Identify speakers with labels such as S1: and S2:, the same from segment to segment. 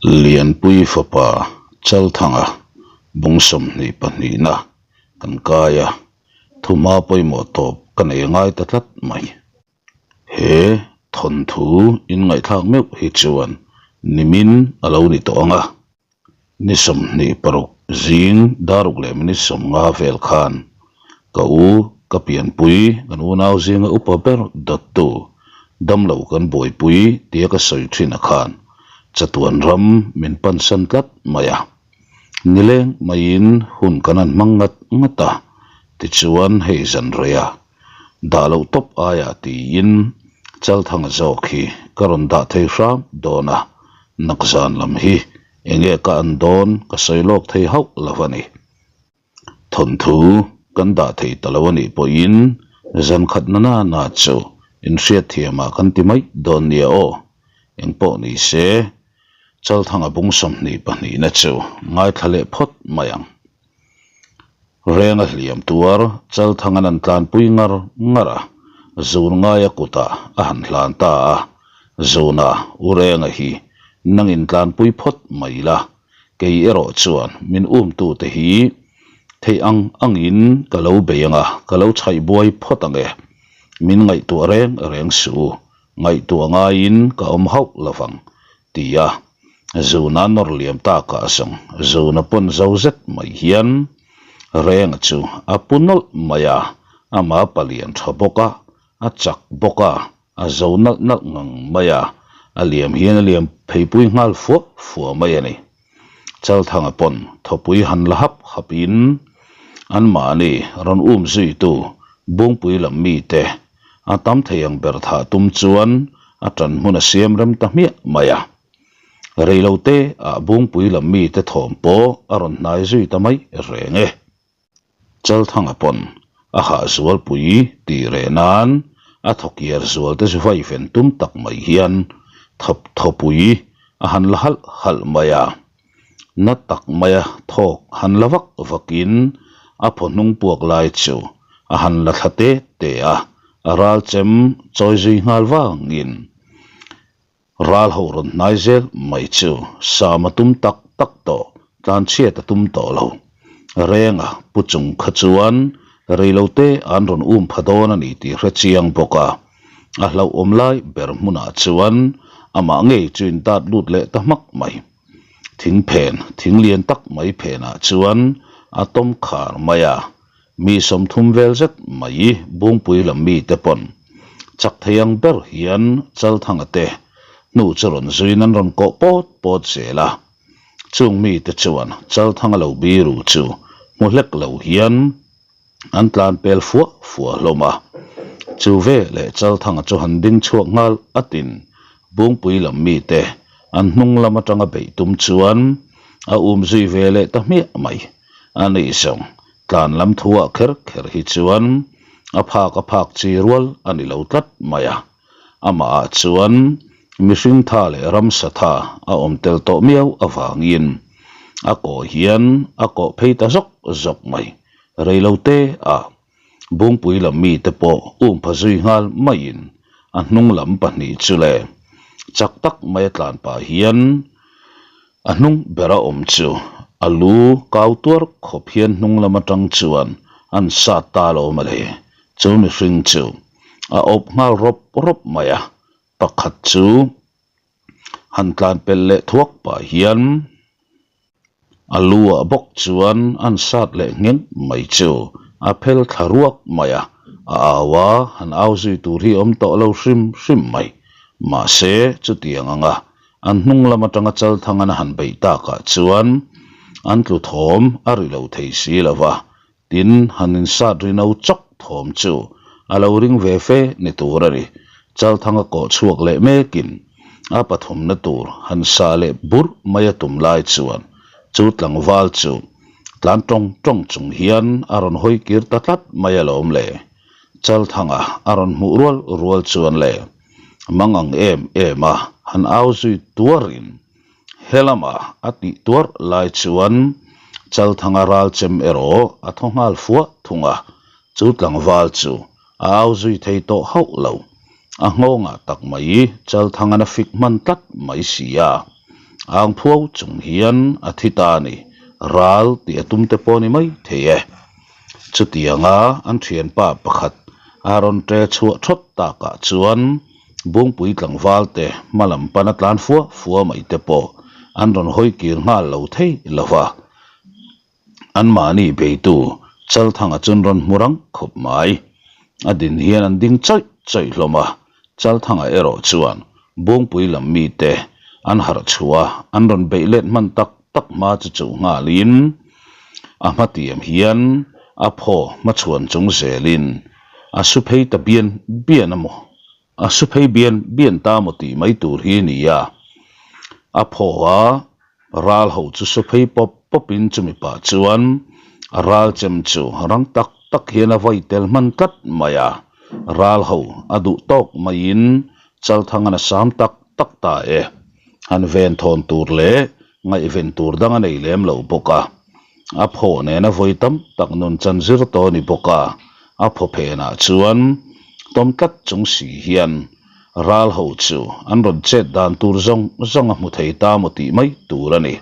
S1: Lianpui fapa Chalthanga bung 22na kan kai a, thuma pawimawh tawp ka nei ngai ta tlat mai. He thawnthu inngaihthlak meuh hi chuan nimin a lo ni tawh ang a, Ni 26 zing daruk leh minute 50 vel khan ka u ka pianpui kan unau zinga upa ber dawttu damlo kan buaipui tia ka sawi thin a khan chatuan ram min pansan tlat mai a. Nileng maiin hun kan han hmang ngat ngat a, tichuan hei zan rei a dah loh tawp aiah tiin Chalthanga zawk hi ka rawn dah thei hram dawn a, nakzan lam hi enge ka an dawn ka sawi lawk thei hauh lo a ni. Thawnthu kan dah thei ta lo a nih pawhin zan khat na na na chu inhriatthiamah kan ti mai dawn nia aw. Engpawh ni se, Chalthanga bung 22na chu ngaithla leh phawt mai ang. Renga hliam tuar Chalthangan an tlanpui ngar ngar a, zun ngaia kutah a han hlan ta a, Zuna u Renga hi nangin tlanpui phawt mai la, kei erawh chuan min umtute hi theih ang angin ka lo bei ang a, ka lo chhaih buai phawt ang e. Min ngaihtuah reng reng suh u, ngaihtuah ngaiin ka awm hauh lovang, ti a Zuna nawr liam tak ah zawng Zuna pawn zo zet mai hian Renga chu a pu nawlh mai a, ama palian tha bawk a, a chak bawk a, a zo nalh nalh ngang mai a, a liam hian a liam pheipui nghal fuah fuah mai a ni. Chalthanga pawn thawpui han la hap hap in anmahni rawn um zuitu Bungpui lam mite a tam thei ang ber thah tum chuan a tan hmun a siam rem ta hmiah mai a. Reilote ah Bungpui lam mite thawm pawh a rawn hnai zui ta mai reng e. Chalthanga pawn a hah zualpui tih reh nan a thawkiar zual te chu vai ven tum tak mai hian thawp thawpui a han la halh halh mai a. Na tak maia thawk han la vak vakin a phaw hnung puak lai chu a han la thla te te a, a ral chem chawi zui nghal vangin Ral ho rawn hnai zel mai chu Sam a tum tak tak tawh, tlanchhiat a tum tawh lo. Renga pu chung kha chuan reilote an rawn um pha dawn a ni tih hre chiang bawk a, a hlauhawm lai ber hmunah chuan amah ngei chu in dat lut leh ta hmak mai. Thing phen, thing lian tak mai phenah chuan a tawm khar mai a, Mi 30 vel zet mai Bungpui lam mite pawn chak thei ang ber hian Chalthanga te hnu chu rawn zuiin an rawn kawh pawt pawt zel a. Chung mite chuan Chalthanga lo biru chu hmu hlek lo hian an tlan pel fuah fuah hlawm a. Chu ve leh Chalthanga chu han ding chhuak nghal atin Bungpui lam mite an hnung lam atanga beih tum chuan a um zui ve leh ta hmiah mai. A nih zawng, tlan lam thuah kher kher hi chuan a phak a phak chi rual a ni lo tlat mai a. Amahah chuan mihring tha leh ramsa tha a awm tel tawh miau avangin a kawh hian a kawh phei ta zawk zawk mai. Reilote ah Bungpui lam mite pawh um pha zui nghal maiin a hnung lam pahnih chu le chak tak mai a tlan pah hian a hnung bera awm chu a lu kau tuar khawp hian hnung lam atang chuan an sat ta lo mawle. Chu mihring chu a awp nghal rawp rawp mai a, pakhat chu han tlan pelh leh thuak pah hian A lu ah bawk chuan an sat leh ngheng mai chu a phel thla ruak mai a, a au a, han au zui tur hi awm tawh lo hrim hrim mai. Mahse, chutiang anga an hnung lam atanga Chalthangan a han beih takah chuan an tlu thawm a ri lo thei si lo va, Tin, han insat ri no chawk thawm chu a lo ring ve fe ni tur a ni. Chalthanga kawh chhuak leh mekin a pathumna tur han sa leh burh mai a tum lai chuan chu tlangval chu tlan tawng tawng chung hian a rawn hawi kir ta tlat mai alawm le. Chalthanga a rawn hmuh rual rual chuan le mang ang em em a han au zui tuarin He lama a tih tuarh lai chuan Chalthanga ral chem erawh a thaw nghal fuah thung a, chu tlangval chu a au zui thei tawh hauh lo. A nghawngah tak mai Chalthangan a fik hman tlat mai si a. Ang phuau chung hian a thi ta a ni, ral tih a tum te pawh a ni mai thei e. Chutianga an thianpa pakhat a rawn ṭe chhuah ṭhawt takah chuan Bungpui tlangval te hma lam pana tlan fua fua mai te pawh an rawn hawi kir nghal lo thei lo va. Anmahni beitu Chalthanga chuan rawn hmu rang khawp mai. A din hian an ding chawih chawih hlawm a, Chalthanga erawh chuan Bungpui lam mite an harh chhuah a, an rawn beih let hman tak tak hma chu chuh nghalin a hmatiam hian a phaw hmachhuan chung zelin a su phei ta bian bian a maw? A su phei bian bian ta maw tih mai tur hi a ni a. A phaw a, ral ho chu su phei pawp pawpin chumi pah chuan a ral chem chu rang tak tak hian a vawi tel hman tlat mai a. Ral ho a duh tawk maiin Chalthangan a sam tak tak ta e. Han ven thawn tur leh ngaihven tur dang a nei lem lo bawk a. A phaw nena vawi tam tak nun chan zir tawh a ni bawk a, a phaw phenah chuan tawm tlat chung si hian ral ho chu an rawn chet dan tur zawng zawng a hmu thei ta maw tih mai tur a ni.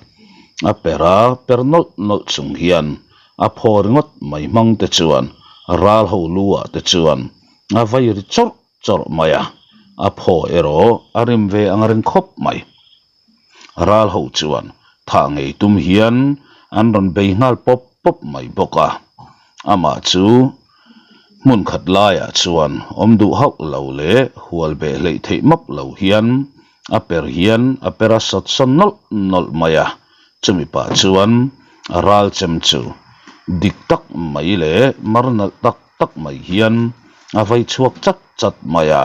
S1: A per a per nawlh nawlh chung hian a phaw ringawt mai hmang te chuan ral ho lu ah te chuan a vai ri chawrh chawrh mai a, a phaw erawh a rim ve ang reng khawp mai. Ral ho chuan thah ngei tum hian an rawn bei nghal pawp pawp mai bawk a, amah chu hmun khat laiah chuan awm duh hauh lo leh hual beh hleih theih map lo hian a per hian a per a sawt sawn nawlh nawlh mai a, chumi pah chuan a ral chem chu dik tak mai leh mar nalh tak tak mai hian a vai chhuak chat chat mai a,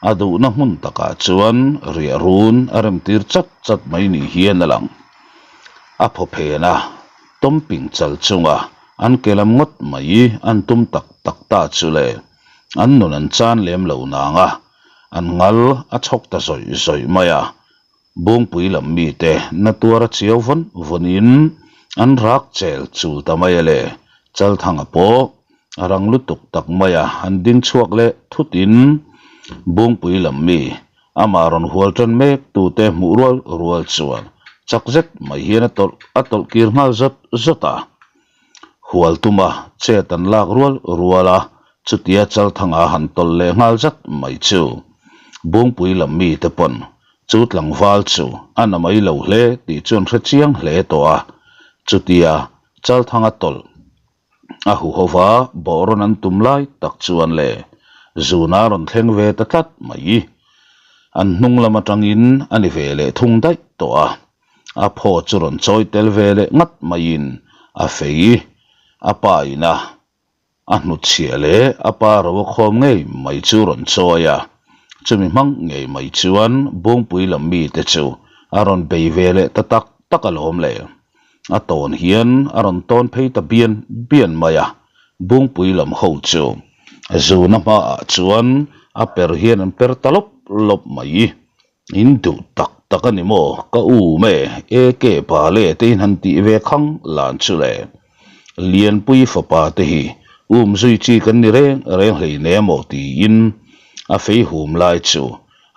S1: a duhna hmun takah chuan riah run a remtir chat chat mai ni hian a lang. A phaw phen a, tawmping chal chunga an ke lam ngawt mai an tum tak tak ta chu le, an nun an chan lem lo nang a, an ngal a chhawk ta zawih zawih mai a, Bungpui lam mite na tuar a chiau vawn vawnin an rak chel chul ta mai a le. Chalthanga pawh a rang lutuk tak mai a, an ding chhuak leh thutin Bungpui lam mi amah rawn hual tan mek tute hmuh rual rual chuan chak zet mai hian a tawlh a tawlh kir nghal zawt zawt a. Hual tuma chet an lak rual rual a, chutia Chalthanga han tawlh leh nghal zat mai chu Bungpui lam mite pawn chu tlangval chu a na mai lo hle tih chu an hre chiang hle tawh a, chutia Chalthanga tawlh a huho va bawhrawn an tum lai tak chuan le zuna rawn thleng ve ta tlat mai. An hnung lam atangin a ni ve leh thung daih tawh a. A phaw chu rawn chawi tel ve leh ngat maiin a fei a pa ina a hnutchhiah leh a pa ro a khawm ngei mai chu rawn chawi a, chumi hmang ngei mai chuan Bungpui lam mite chu a rawn bei ve leh ta tak tak alawm le. A tawn hian a rawn tawn phei ta bian bian mai a, Bungpui lam ho chu zuna hmaah chuan a per hian an per ta lawp lawp mai. In duh tak tak a ni maw? Ka um e, AK pa le te in han tih ve khang lan chu le. Lianpui fapa te hi um zui chi kan ni reng reng hlei ne maw tiin a fei hum lai chu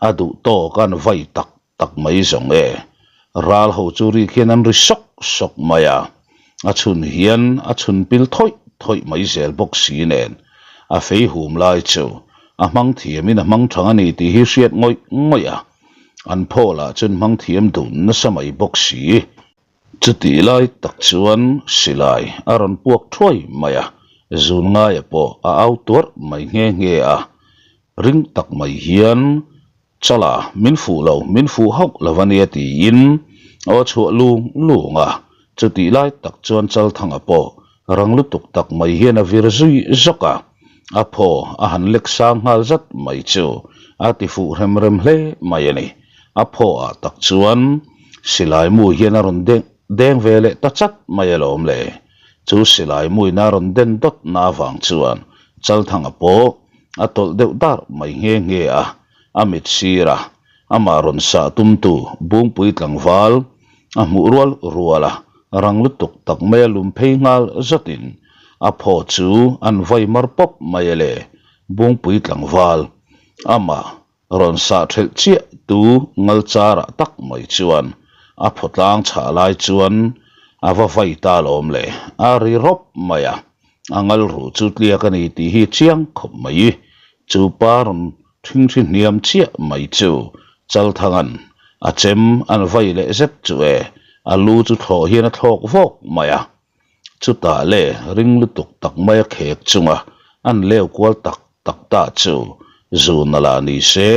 S1: a duh tawk an vai tak tak mai zawng e. Ral ho chu rik hian an ri sawk sawk mai a, a chhun hian a chhun pil thawih thawih mai zel bawk si nen a fei hum lai chu A hmang thiamin a hmang thang a ni tih hi hriat ngawih ngawih a, an phaw lah chuan hmang thiam dun nasa mai bawk si. Chutih lai tak chuan silai a rawn puak thuai mai a, zun ngaia pawh a au tuarh mai nghe nghe a, ring tak mai hian Chala, min fuh lo, min fuh hauh lo a nia tiin aw chhuah lung lung a, chutih lai tak chuan Chalthanga pawh rang lutuk tak mai hian a vir zui zawk a, a phaw a han lek sang nghal zat mai chu a ti fuh rem rem hle mai a ni. A phaw ah tak chuan silai mu hian a rawn deng deng ve leh ta chat mai alawm le. Chu silai muin a rawn den dawt na avang chuan Chalthanga pawh a tawlh deuh dar mai nghe nghe a, a mit sir a, amah rawn sah tumtu Bungpui tlangval a hmuh rual rual a, rang lutuk tak mai a lum phei nghal zatin a phaw chu an vai mar pawp mai a le, Bungpui tlangval amah rawn sah thelh chiah tu ngal charah tak mai chuan. A phawtlang chhah lai chuan a va vai ta alawm le, a ri rawp mai a, a ngal ruh chu tliak a ni tih hi chiang khawp mai. Chu pa rawn ṭhingṭhi hniam chiah mai chu Chalthanga'n a chem an vai leh zet chu e, a lu chu thlawh hian a thlawk vawk mai a. Chutah le ring lutuk tak maia khek chunga an leu kual tak tak ta chu zun a la ni se.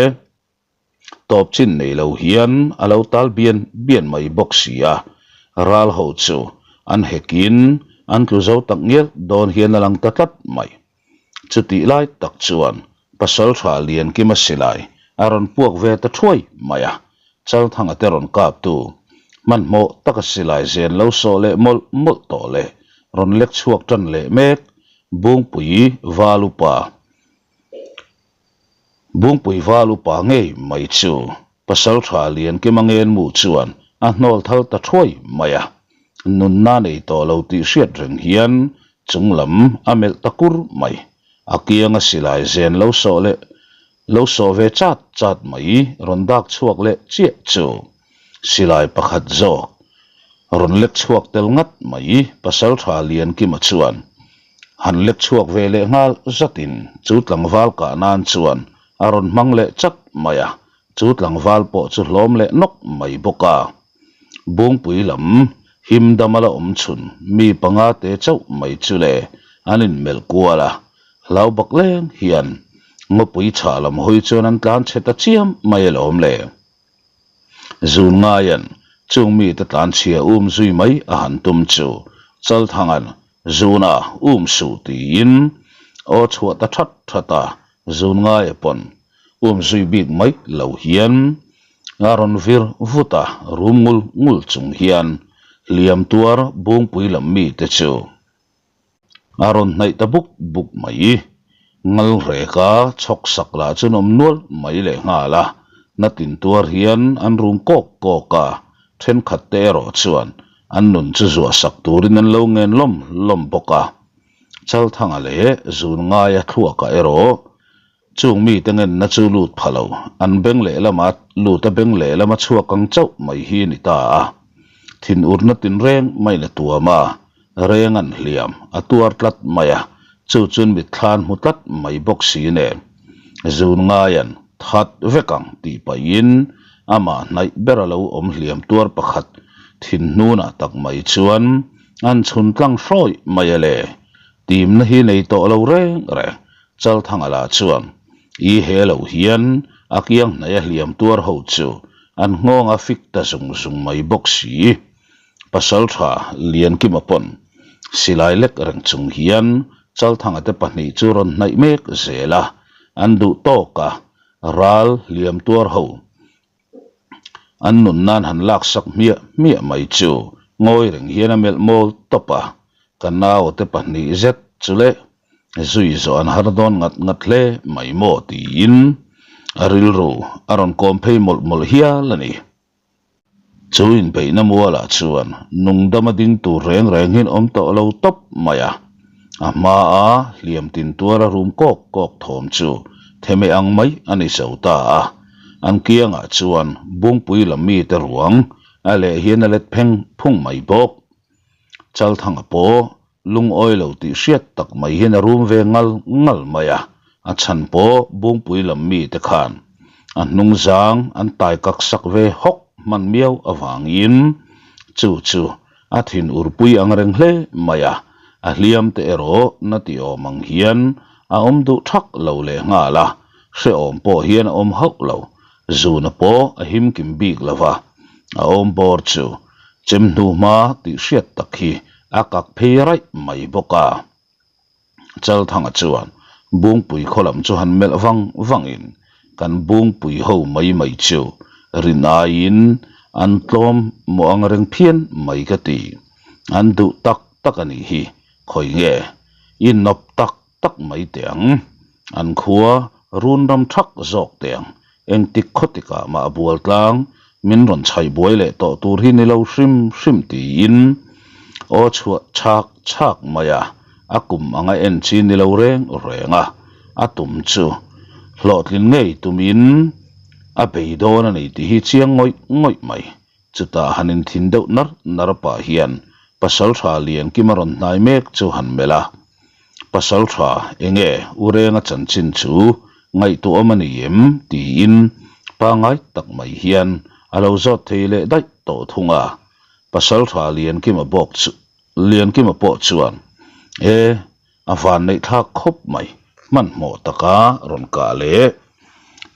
S1: Tawp chin nei lo hian a lo tal bian bian mai bawk si a, ral ho chu an hekin an tlu zo tak ngial dawn hian a lang ta tlat mai. Chutih lai tak chuan Pasalṭha Liankima silai a rawn puak ve ta thuai mai a, Chalthanga te rawn kaptu hmanhmawh taka silai zen lo sawh leh mawlh mawlh tawh leh rawn lek chhuak ṭan leh mek Bungpui Val upa Bungpui val upa ngei mai chu Pasalṭha Liankima Ngenmu chuan a hnawl thal ta thuai mai a, nunna nei tawh lo tih hriat reng hian chung lam a melh ta kur mai. A kianga silai zen lo sawh leh lo sawh ve chat chat mai rawn dak chhuak leh chiah chu silai pakhat zawk rawn lek chhuak tel ngat mai Pasalṭha Liankima chuan han lek chhuak ve leh nghal zatin chu tlangval kah nan chuan a rawn hmang leh chat mai a, chu tlangval pawh chu hlawm leh nawk mai bawk a. Bungpui lam him dama la awm chhun mi panga te chauh mai chu le an inmelh kual a, hlau bak leng hian ngawpui chhah lam hawi chuan an tlan chhe ta chiam mai alawm le. Zun ngaian chung mite tlanchhia um zui mai a han tum chu Chalthanga'n Zuna um suh tiin aw chhuah ta that that a, zun ngaia pawn um zui bik mai lo hian a rawn vir vut a, rum ngul ngul chung hian hliam tuar Bungpui lam mite chu A rawn hnaih ta buk buk mai. Ngal reka chhawk sak lah chu an awm nual mai leh nghal a, na tin tuar hian an rum kawk kawk a, thenkhat te erawh chuan an nun chu zuah sak turin an lo ngen lawm lawm bawk a. Chalthanga leh Zun ngaia thluakah erawh Chung mite ngenna chu lut pha lo, an beng lehlama lut a beng lehlama chhuak ang chauh mai hi a ni ta a. Thinurna tinreng maiin a tuam a, reng an hliam, a tuar tlat mai a, chu chuan mitthla an hmu tlat mai bawk si nen. Zun ngaian that vek ang tih pahin amah hnaih ber a lo awm hliam tuar pakhat thinhnunah tak mai chuan an chhun tlang hrawih mai a le. Timna hi nei tawh lo reng reng. Chalthanga lah chuan i he lo hian a kiang hnaih a hliam tuar ho chu an nghawng a fik ta zung zung mai bawk si. Pasaltha Liankima pawn silai lek reng chung hian Chalthanga te pahnih chu rawn hnaih mek zel a, an duh tawk a ral hliam tuar ho An nun nan han laksak hmiah hmiah mai chu ngawi reng hian a melh mawl tawp a, ka naute pahnih zet chu leh zui zawh an har dawn ngat ngat hle mai maw tiin a rilru a rawn kawm phei mawlh mawlh hial a ni. Chu inbeihna mualah chuan nungdama ding tur reng reng hian awm tawh lo tawp mai a, a hmaa hliam tin tuara rum kawk kawk thawm chu theme ang mai a ni zo ta a, an kiangah chuan Bungpui lam mite ruang a leh hian a let pheng phung mai bawk. Chalthanga pawh Lungawi lo tih hriat tak mai hian a rum ve ngal ngal mai a, a chhan pawh Bungpui lam mite khan a hnung zang an tai kak sak ve hawk hman miau avangin chu chu a thin urpui ang reng hle mai a, a hliam te erawh na ti awm ang hian a awm duh thak lo leh nghal a, hrehawm pawh hian a awm hauh lo, zuna pawh a him kim bik lo va, a awm bawr chu chem hnu hma tih hriat tak hi A kak phei raih mai bawk a. Chalthanga chuan Bungpui khaw lam chu han melh vang vangin kan Bungpui ho mai mai chu rin aiin an tlawm maw ang reng phian mai ka ti. An duh tak tak a nih hi, khawi nge i nawp tak tak mai teh ang. An khua run ram thak zawk teh ang. Engtik khawtikah mah bual tlang min rawn chhaih buai leh tawh tur hi ni lo hrim hrim tiin aw chhuah chhak chhak mai a, a kum anga en chi ni lo reng reng a, a tum chu hlawhtlin ngei tumin a bei dawn a ni tih hi chiang ngawih ngawih mai. Chutah han inthin deuh nar nar pah hian Pasaltha Liankima rawn hnai mek chu han melh a. Pasaltha, enge U Renga chanchin chu ngaihtuahawm a ni em? tiin pangngai tak mai hian a lo zawt thei leh daih tawh thung a. Pasaltha Liankima bawk chu Liankima pawh chuan, E, a vanneih thlak khawp mai, hmanhmawh taka rawn kah leh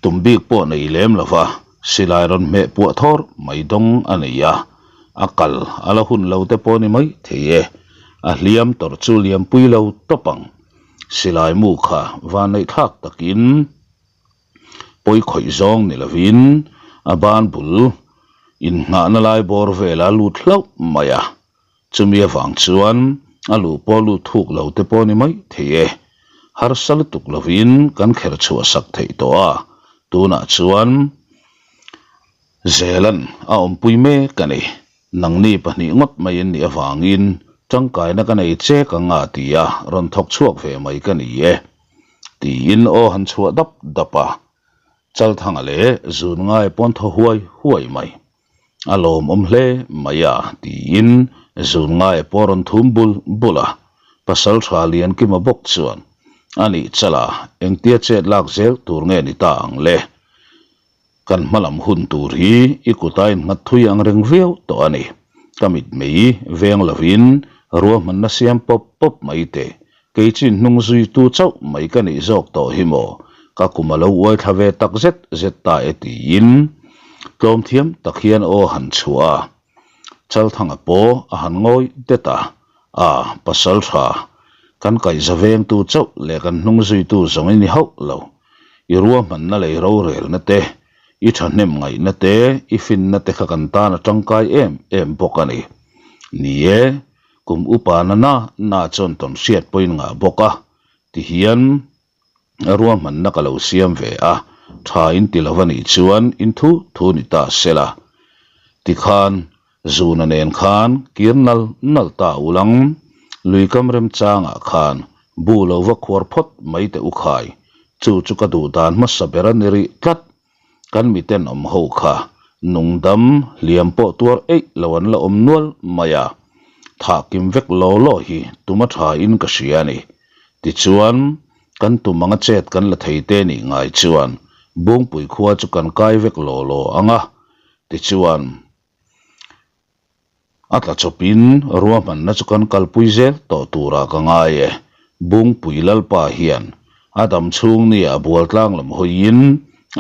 S1: tum bik pawh nei lem lo va, silai rawn hmeh puah thawr mai dawng a nei a, a kal a la hun lo te pawh ni mai thei e, a hliam tawrh chu liampui lo tawp ang, silai mu kha vanneih thlak takin pawi khawih zawng ni lovin a ban bul innghahna lai bawr vela lut hlauh mai a. Chumi avang chuan a luh pawh lut thuk lo te pawh ni mai thei e. Harsa lutuk lovin kan kher chhuah sak theih tawh a, tunah chuan Zelan a awmpui mek a ni. Nangni pahnih ngawt mai an nih avangin tangkaina ka nei chek ang a ti a, rawn thawk chhuak ve mai ka ni e. Tiin aw han chhuah dap dap a, Chalthanga leh Zunngai pawn thaw huai huai mai. A lawmawm hle mai a, tiin Zunngaia pawh rawn thum bul bul a. Pasaltha Liankima bawk chuan, A nih chala, engtia chet lak zel tur nge ni ta ang le? Kan hmalam hun tur hi i kut a innghat thui ang reng viau tawh a ni. Ka mitmei veng lovin ruahmanna siam pawp pawp mai teh. Kei chin hnung zuitu chauh mai ka nih zawk tawh hi maw? Ka kum a lo uai thla ve tak zet zet ta e tiin tlawm thiam tak hian aw han chhuah a. Chalthanga pawh a han ngawi det a, A, pasal tha, kan kaihza vengtu chauh leh kan hnung zuitu zawng i ni hauh lo. I ruahmanna lei rorelna te, i thahnem ngaihna te, i finna te kha kan tan a tangkai em em bawk a ni. Ni e, Kum upa na na na chuan tawn hriat pawhin ngah bawk a, tihian ruahmanna ka lo siam ve a, tha in ti lo a nih chuan in thu thu ni ta se la. Tikhan Zuna nen khan kir nal nal ta ulang, luikam remchangah khan bu lo va khuar phawt mai teh u khai, chu chu ka duh dan hmasa ber a ni rih tlat. Kan miten awm ho kha nungdam hliam pawh tuar eih lo an la awm nual mai a, thah kim vek law law hi tuma tha in ka hria a ni. Tichuan, kan tum anga chet kan la thei te nih ngai chuan Bungpui khua chu kan kai vek law law ang a, tichuan, A tla chawpin ruahmanna chu kan kalpui zel tawh turah ka ngai e. Bungpui Lalpa hian a dam chhung nia a bual tlang lam hawiin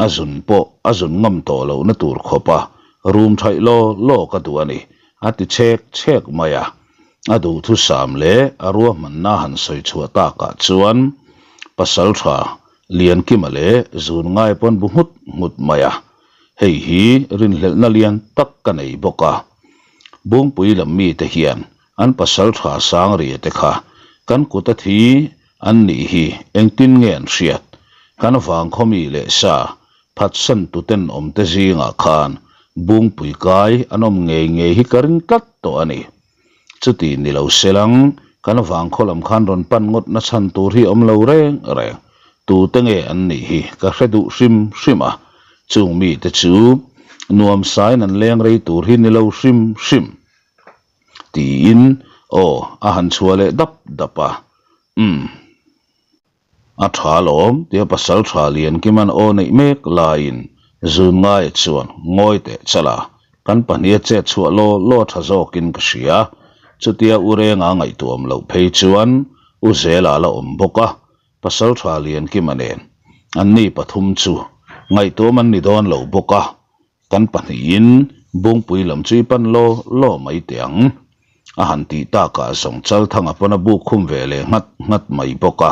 S1: a zun pawh a zun ngam tawh lohna tur khawpa rum thaih law law ka duh a ni, a ti chhek chhek mai a. A duhthusam leh a ruahmanna han sawi chhuah takah chuan Pasaltha Liankima leh Zunngai pawn bu nghut nghut mai a. Hei hi rinhlelhna lian tak ka nei bawk a. Bungpui lam mite hian an pasal tha sang ria te kha kan kut a thi an nih hi engtin nge an hriat? Kan vangkhaw mi leh sa phatsan tuten awm te zingah khan Bungpui kai an awm ngei ngei hi ka ring tlat tawh a ni. Chuti ni lo selang, kan vangkhaw lam khan rawn pan ngawt na chhan tur hi awm lo reng reng. Tute nge an nih hi ka hre duh hrim hrim a, chung mite chu nuam sain an leng rei tur hi ni lo hrim hrim. Tiin aw a han chhuah leh dap dap a, Umm. A tha alawm, tia pasal tha Liankima'n aw neih mek laiin Zunngaia chuan ngawi teh chala kan pahniha chet chhuah law law tha zawkin ka hria. Chutia U Renga ngaihtuam loh phei chuan U Zela la awm bawk a, pasal tha Liankima nen anni pathum chu ngaihtuam an ni dawn lo bawk a, Kan pahnihin Bungpui lam chu i pan law law mai teh ang. A han tih takah zawng Chalthanga pawn a buk khum ve leh nghat nghat mai bawk a.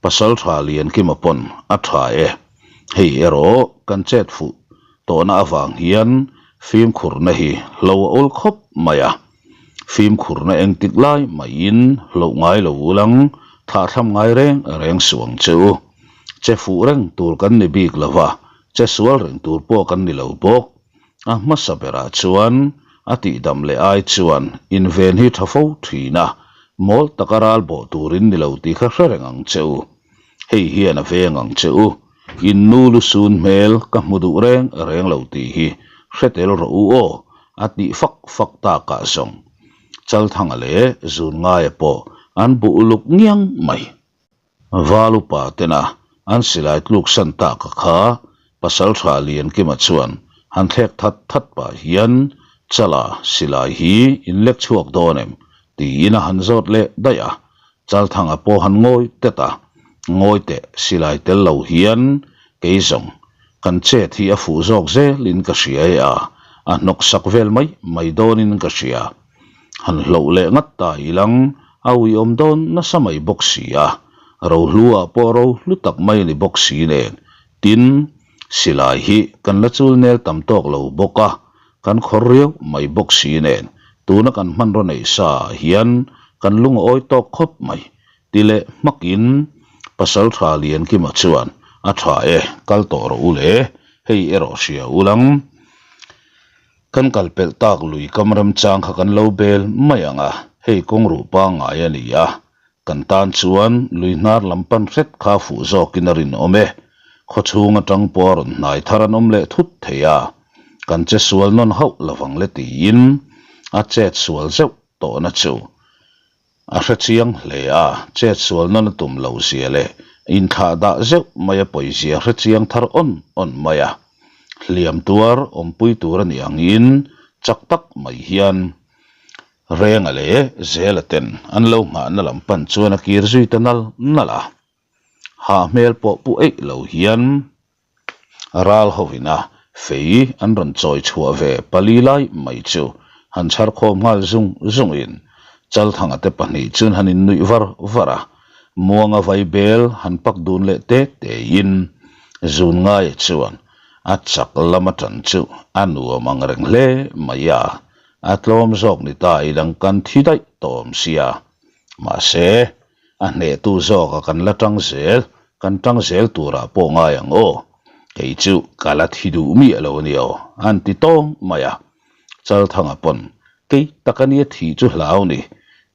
S1: Pasaltha Liankima pawn a tha e. Hei erawh kan chet fuh tawhna avang hian fimkhurna hi hlo a awl khawp mai a. Fimkhurna engtik lai maiin hloh ngai lo ulang thlahthlam ngai reng reng suh ang che u. Che fuh reng tur kan ni bik lo va, Che sual reng tur pawh kan ni lo bawk. A hmasa berah chuan a tihdam leh ai chuan inven hi tha fo thin a, mawl taka ral bawh turin ni lo tih kha hre reng ang che u. Hei hian a veng ang che u. In nu lu sun hmel ka hmu duh reng reng lo tih hi hre tel rawh u aw. A tih fak fak takah zawng Chalthanga leh Zungaia pawh an bu uluk ngiang mai. Val upa tena an silai tluksan taka kha Pasaltha Liankima chuan han thlek that that pah hian Chala silai hi in lek chhuak dawn em? tiin a han zawt leh daih a. Chalthanga pawh han ngawi tet a, Ngawi teh silai tel lo hian kei zawng kan chet hi a fuh zawk zelin ka hria e a, a hnawk sak vel mai mai dawnin ka hria. Han hloh leh ngat ta ilang a uiawm dawn nasa mai bawk si a, rohlu ah pawh rohlu tak mai ni bawk si nen, tin, silai hi kan la chul nel tam tawk lo bawk a, kan khawr riau mai bawk si nen, tuna kan hmanraw neih sa ah hian kan lung a awi tawk khawp mai. Ti leh hmakin Pasaltha Liankima chuan, A tha e, kal tawh rawh u le, hei erawh hria u lang. Kan kal pelh tak lui kam remchang kha kan lo bel mai ang a, hei kawng ruh pangngai a ni a, kan tan chuan lui hnar lam pan hret kha fuh zawkin a rinawm e. Khawchhung atang pawh a rawn hnai thar an awm leh thut thei a, kan che sual nawn hauh lovang le tiin a chet sual zeuh tawhna chu A hre chiang hle a, chet sual nawn a tum lo zia leh inthlah dah zeuh mai a pawizia hre chiang thar awn awn mai a. Hliam tuar awmpui tur a nih angin chak tak mai hian Renga leh Zela ten an lo nghahna lam pan chuan a kir zui ta nal nal a. Hah hmel pawh pu eih lo hian Ral hovina fei an rawn chawi chhuah ve pali lai mai chu han chhar khawm nghal zung zungin Chalthanga te pahnih chuan han innuih var var a, Muanga vaibel han pak dun leh te tein Zun Ngaia chuan a chak lam atan chu a nuam ang reng hle mai a, a tlawm zawk ni ta ilang kan thi daih tawh awm sia. Mahse, A hnehtu zawka kan la tang zel, kan tang zel turah pawh ngai ang aw. Kei chu ka la thi duh miah lo a ni aw, an ti tawng mai a. Chalthanga pawn, Kei tak a nia thih chu hlau ni.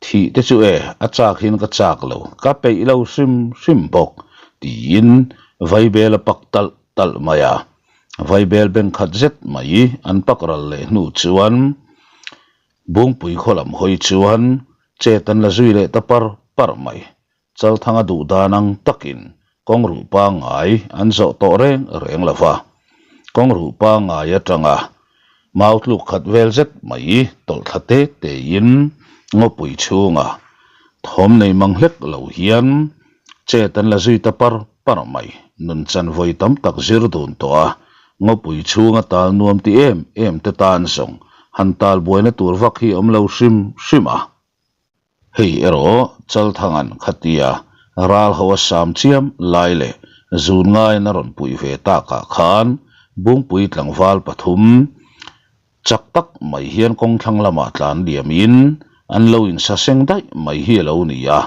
S1: Thih te chu e, a chak hian ka chak lo, ka peih lo hrim hrim bawk, tiin Vaibel a pak talh talh mai a. Vaibel beng khat zet mai an pak ral leh hnu chuan Bungpui khaw lam hawi chuan chet an la zui leh ta par par mai. Chalthanga duh dan ang takin kawng ruh pangngai an zawh tawh reng reng lo va. Kawng ruh pangngai atanga mau tluk khat vel zet mai tawlh thla te tein ngawpui chhunga thawm nei mang hlek lo hian Chet an la zui ta par par mai. Nunchan vawi tam tak zir dun tawh a, ngawpui chhunga tal nuam ti em em te tan zawng han tal buaina tur vak hi awm lo hrim hrim a. Hei erawh Chalthanga'n khatia ral ho a sam chiam lai leh zun ngaiin a rawn puih ve takah khan Bungpui tlangval pathum Chak tak mai hian kawngthlang lamah tlan liamin an lo insaseng daih mai hi a lo ni a,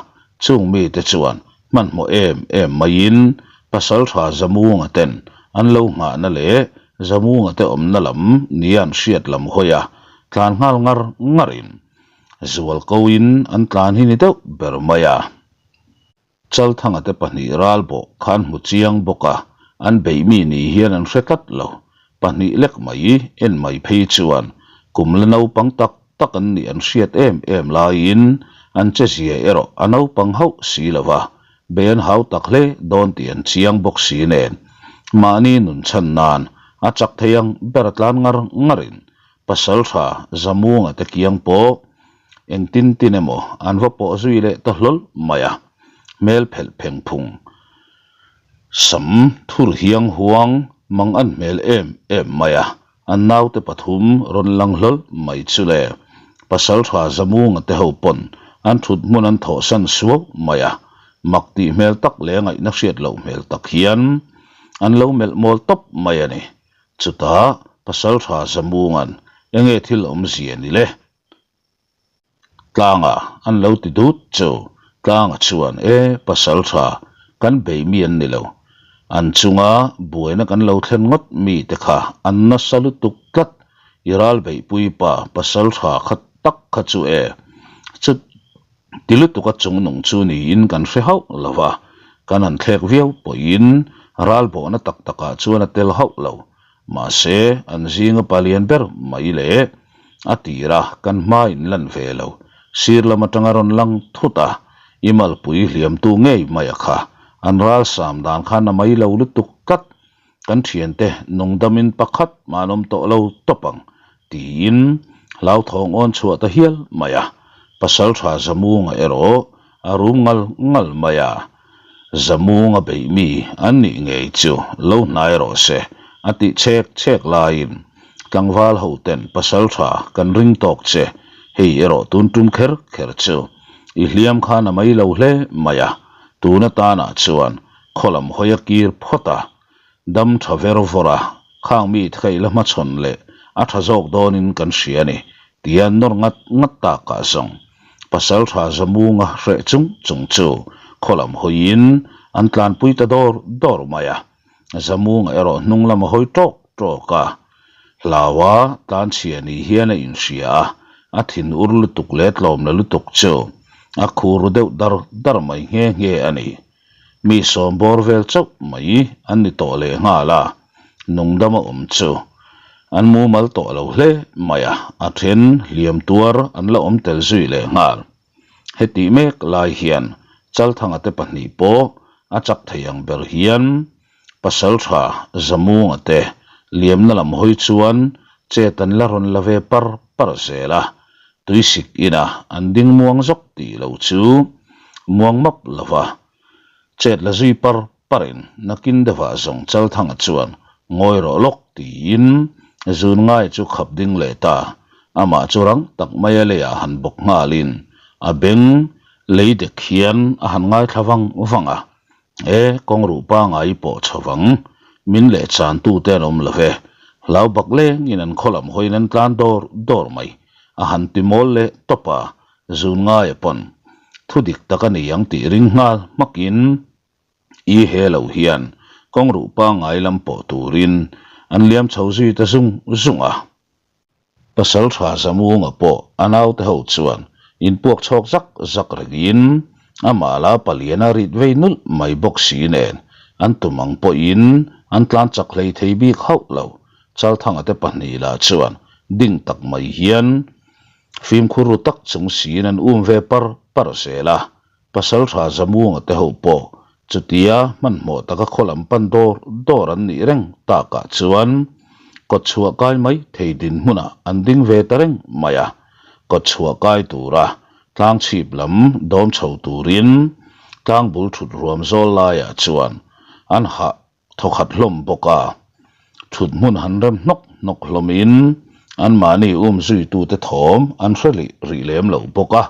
S1: chung mite chuan hmanhmawh em em maiin Pasaltha Zamunga ten an lo nghahna leh Zamunga te awmna lam nia an hriat lam hawi a, tlan nghal ngar ngarin zualkoin an tlan hi ni deuh ber mai a. Chalthanga te pahnih ral bawh khan hmu chiang bawk a, an beih mi ni hian an hre tlat lo. Pahnih lek mai en mai phei chuan kum la naupang tak tak an nih an hriat em em laiin an che zia erawh a naupang hauh si lo va, bei an hau tak hle dawn tih an chiang bawk si nen mahni nun chhan nan a chak thei ang ber a tlan ngar ngarin Pasaltha Zamunga te kiang pawh Engtin tin emaw an va pawh zui leh ta hlawl mai a, hmel phelh pheng phung sam thur hiang huang mang an hmel em em mai a, an naute pathum rawn lang hlawl mai chu le. Pasaltha Zamunga te ho pawn an thut hmun an thawhsan suau mai a, mak tih hmel tak leh ngaihna hriat loh hmel tak hian an lo melh mawl tawp mai a ni. Chutah Pasaltha Zamunga'n enge thil awmzia ni le? Tlanga an lo ti dut chu Tlanga chuan e pasal tha kan bei mi an ni lo. An chunga buaina kan lo thlen ngawt mi te kha an nasa lutuk tlat i ral beihpui pa pasal tha kha tak kha chu e chu ti lutuk a chung nung chu niin kan hre hauh lo va, kan han thlek viau pawhin ral bawhna tak takah chuan a tel hauh lo. Mahse, an zinga palian ber mai leh. A tir a, kan hma in lan ve lo. Sir lam atanga rawn lang thut a, i malpui hliamtu ngei mai a kha. An ralsam dan khan a mai lo lutuk tlat. Kan thiante nungdamin pakhat mah an awm tawh lo tawp ang, tiin hlauthawng awn chhuah ta hial mai a. Pasaltha Zamunga erawh a rum ngal ngal mai a, Zamunga beih mi an nih ngei chu lo hnai rawh se a tih chhek chhek laiin tlangval ho ten pasaltha kan ring tawk che, hei erawh tun tum kher kher chu i hliam khan a mai lo hle mai a, tun atanah chuan Khaw lam hawi a kir phawt a, dam tha ver vawr a, khang mi theih la hmachhawn leh a tha zawk dawnin kan hria a ni, tia nawr ngat ngat takah zawng pasal tha Zamunga hreh chung chung chu khaw lam hawiin an tlanpui ta dawr dawr mai a, Zamunga erawh hnung lam a hawi tawk tawk a, hlaua tlanchhia ni hian a inhria a, a thin ur lutuk leh tlawm la lutuk chu a khur ru deuh dar dar mai nghe nghe a ni. Mi sawmbawr vel chauh mai an ni tawh leh nghal a, nungdama awm chu an mumal tawh lo hle mai a, a then hliam tuar an la awm tel zui leh nghal. Hetih mek lai hian Chalthanga te pahnih pawh a chak thei ang ber hian Pasaltha Zamunga te liamna lam hawi chuan chet an la rawn la ve par par zel a, Tuisik ina an ding muang zawk tih lo chu muang map lova chet la zui par parin nakin deuhah zawng Chalthanga chuan ngawi rawh lawk tiin zun ngai chu khap ding leh ta. Amah chu rang tak maia leiah han bawk nghalin a beng lei dek hian a han ngaithla vang vang a. E, kawng ruh pangai pawh chho vang. Min leh chan tu te an awm lo ve. Hlau bak lengin an khaw lam hawiin an tlan dawr dawr mai. A han ti mawl leh tawp a, zun ngaia pawn thu dik tak a ni ang tih ring nghal hmakin i he lo hian kawng ruh pangai lam pawh turin an liam chho zui ta zung zung a. Pasalṭha Zamunga pawh a naute ho chuan inpuak chhawk zak zak rengin amah la palian a rit vei nulh mai bawk si nen an tum ang pawhin an tlan chak hlei thei bik hauh lo. Chalthanga te pahnih lah chuan ding tak mai hian fimkhur ru tak chung siin an um ve par par zel a. Pasalṭha Zamunga te ho pawh chutia hmanhmawh taka khaw lam pan dawr dawr an nih reng takah chuan kawtchhuah kai mai thei dinhmunah an ding ve ta reng mai a. Kawtchhuah kai tura tlang chhip lam dawm chho turin tlang bul thut ruam zawl laiah chuan an hah thawkhat hlawm bawk a. Thut hmun han rem hnawk hnawk hlawmin anmahni um zuitute thawm an hre lih rih lem lo bawk a.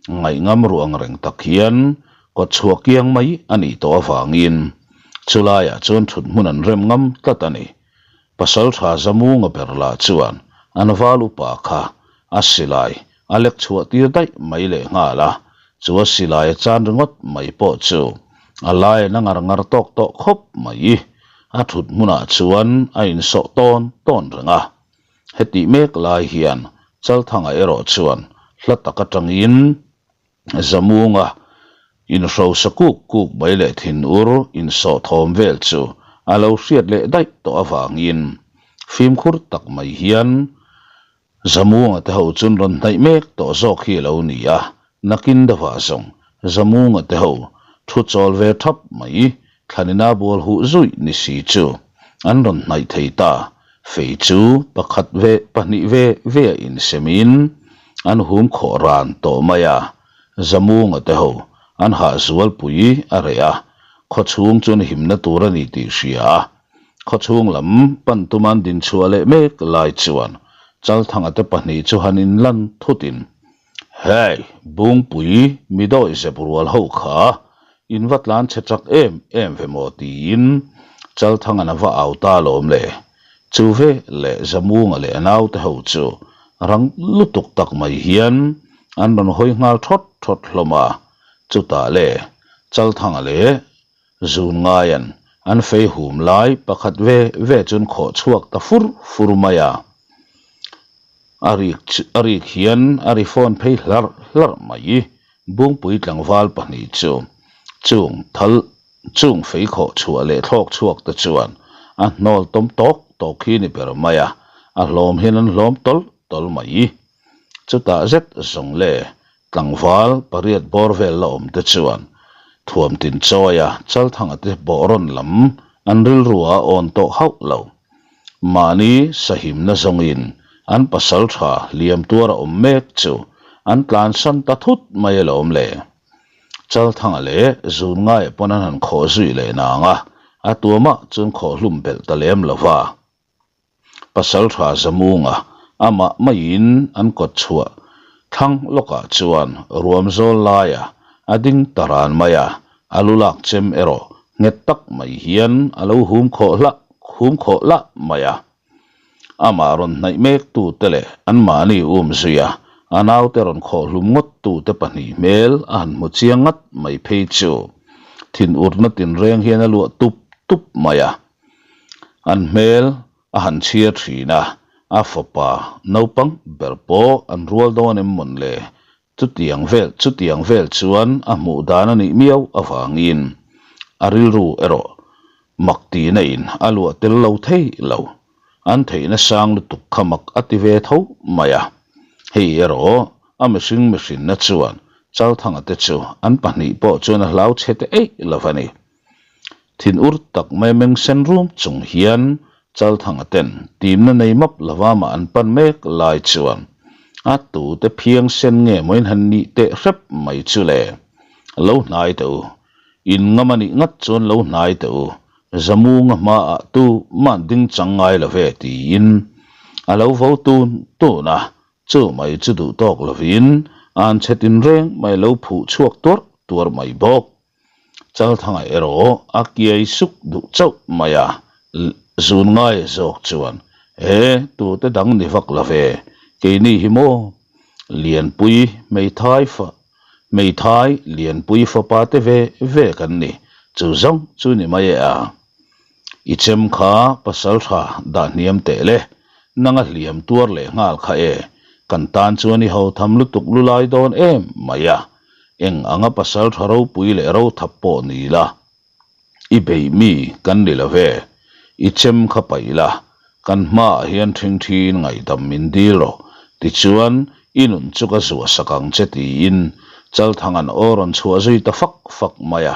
S1: Ngaihngam ruh ang reng tak hian kawtchhuah kiang mai a nih tawh avangin chulaiah chuan thut hmun an rem ngam tlat a ni. Pasaltha Zamunga ber lah chuan an val upa kha a silai a lek chhuah tir daih mai leh nghal a, chu a silai a chan ringawt mai pawh chu a lai a na ngar ngar tawk tawh khawp mai. A thut hmunah chuan a insawh tawn tawn reng a. Hetih mek lai hian Chalthanga erawh chuan hla tak atangin Zamunga inhrosa kuk kuk mai leh thinur insawh thawm vel chu a lo hriat leh daih tawh avangin fimkhur tak mai hian Zamunga te ho chun rawn hnaih mek tawh zawk hi a lo ni a, nakin deuhah zawng Zamunga te ho thu chawl ve thap mai thlanina bual huh zuih ni si chu an rawn hnaih thei ta. Fei chu pakhat ve pahnih ve ve a insemin an hum khawh ran tawh mai a, Zamunga te ho an hahzualpui a reh a, khawchhung chuan himna tur a ni tih hria a. Khawchhung lam pan tuman din chhuah leh mek lai chuan Chalthanga te pahnih chu han inlan thutin, Hei, Bungpui mi dawi zep rual ho kha in va tlan chhe chak em em ve maw tiin Chalthangan a va au ta alawm le. Chu ve leh Zamunga leh a naute ho chu rang lutuk tak mai hian an rawn hawi nghal thawt thawt hlawm a, chutah le Chalthanga leh Zun ngaian an fei hum lai pakhat ve ve chun khawh chhuak ta fur fur mai a, a rik chu a rik hian a ri fawn phei hlarh hlarh mai. Bungpui tlangval pahnih chu chung thal chung fei khawh chhuah leh thlawk chhuak te chuan a hnawl tawm tawk tawk hi ni ber mai a, a hlawm hian an hlawm tawlh. tawl mai. Chutah zet zawng le tlangval pariat bawr vel la awm te chuan thuamtin chawia Chalthanga te bawh rawn lam an rilru ah awn tawh hauh lo. Mahni sahimna zawngin an pasal tha hliam tuar a awm mek chu an tlansan ta thut mai alawm le. Chalthanga leh Zunngaia pawn an han khawh zui leh nang a, a tuamah chuan khawh hlum belh ta lem lo va. Pasaltha Zamunga amah maiin an kawt chhuah thlang lawkah chuan ruam zawl laia a ding ta ran mai a, a lu lak chem erawh nghet tak mai hian a lo hum khawh hlah hum khawh lah mai a. Amah rawn hnaih mek tute leh anmahni um zui a, a naute rawn khawh hlum ngawt tute pahnih hmel a han hmu chiang ngat mai phei chu thinurna tinreng hian a luah tup tup mai a. An hmel a han chhiar thin a, a fapa naupang ber pawh an rual dawn em mawn le? Chutiang vel chutiang vel chuan a hmuh dan a nih miau avangin a rilru erawh mak tihna in a luah tel lo thei lo. An theihna sang lutuk kha mak a ti ve tho mai a. Hei erawh a mihring mihrinna chuan Chalthanga te chu an pahnih pawh chuan a hlau chhe te eih lo a ni. Thin ur tak mai meng sen rum chung hian Chalthanga ten timna nei map lova mah an pan mek lai chuan a tute phiang sen nge maw in han nih teh hrep mai chu le. Lo hnai teh u. In ngam a nih ngat chuan lo hnai teh u. Zamunga hmaah tu mah ding chang ngai lo ve tiin a lo vo tun tun a, chu mai chu duh tawk lovin an chhe tinreng mai lo phuh chhuak tuarh tuarh mai bawk. Chalthanga erawh a kiai suk duh chauh mai a, zun ngai zawk chuan, He, tute dang ni vak lo ve, keini hi maw? Lianpui hmeithai fa, hmeithai Lianpui fapa te ve ve kan ni, chu zawng chu ni mai e a. I chem kha pasal tha dah hniam teh le, nanga hliam tuar leh nghal kha e, kan tan chuan i ho tham lutuk lu lai dawn em mai a. Eng anga pasal tha ropui leh ro thap pawh ni la, i beih mi kan ni lo ve, i chem kha paih la, kan hmaah hian ṭhingṭhiin ngaihdam min dil rawh, tichuan i nun chu ka zuah sak ang che tiin Chalthanga'n aw rawn chhuah zui ta fak fak mai a.